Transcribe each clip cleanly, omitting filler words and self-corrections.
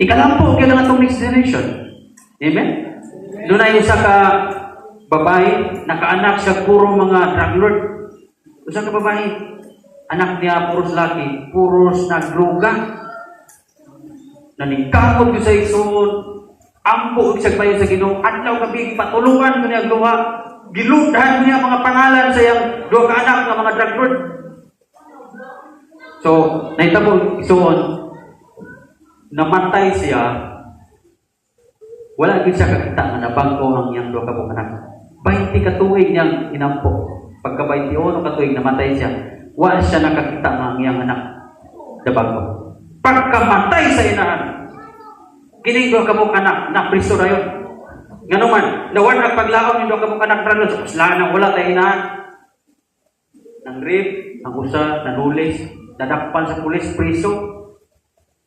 Ikalampo gyud ang atong next generation. Amen? Dunay usa ka babae, nakaanak siya puro mga drug lord. Usa ka babae, anak niya puros laki, puros nagdroga. Naningkamot gyud sa igsoon, ampo og siya sa Ginoo, adlaw gabi patulungan ko niya luha. Giludhan niya mga pangalan sa iyang duha ka anak nga mga drug lord. So, nahitabo, igsoon, namatay siya, wala gyud siya kakita nga nabangko ang iyang duha ka buok anak. 20 ka tuig niyang inampo. Pagka 21 ka tuig, namatay siya. Wala siya nakakita nga ang iyang anak nabangko. Pagkamatay sa inahan, kining duha ka buok anak na priso rayon. Ngano man, nawad ang paglaom ng duha ka buok anak rayon sa kuslaan, wala tay inahan. Nang rape, ang usa nanulis, nadakpan sa pulis, priso.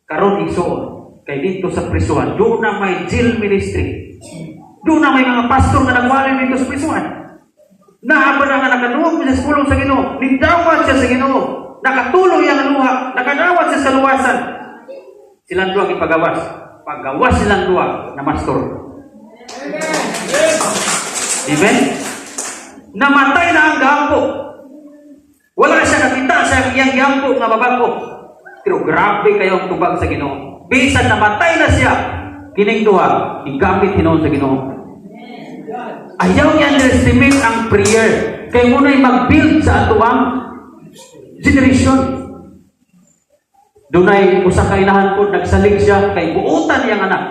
Karon, igsoon, kay dito sa prisuhan, duna may jail ministry. Duna may mga pastor nga nagwali dito sa prisuhan. Naa ba na nga nakaduog siya sa pulong sa Ginoo, nidawat siya sa Ginoo, nakatulo iyang luha, nakadawat siya sa luwasan. Silang duha gipagawas. Paggawas silang duha na pastor. Amen? Namatay na ang gaampo. Wala siya nakita sa iyang giampo nga mabago. Pero grabe kayo ang tubag sa Ginoo. Bisan namatay na siya, kining duha, igamit hinuon sa Ginoo. Ayaw niya underestimate ang prayer. Kay muna'y mag-build sa atoang generation. Dunay usa ka inahan ko, nagsalig siya kay buutan iyang anak.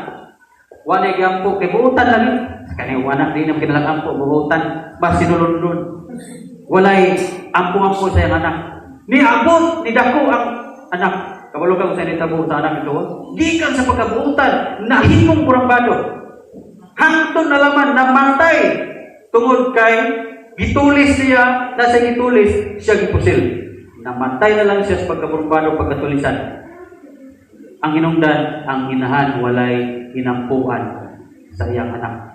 Wala giampo kay buutan lagi. Kani anak di naman kinalang ampo, buutan ba sinulundon. Walay ampo-ampo sa iyang anak. Niabot, nidako ang anak. Kabalo ka kung sa nitabo sa anak ito. Gikan sa pagkabuutan, nahimong kurambado. Hangtod na laman, namatay tungod kay gitulis siya, nasa gitulis, siya gipusil. Namatay na lang siya sa pagkaburbado, pagkatulisan. Ang hinungdan, ang inahan walay inampuan sa iyang anak.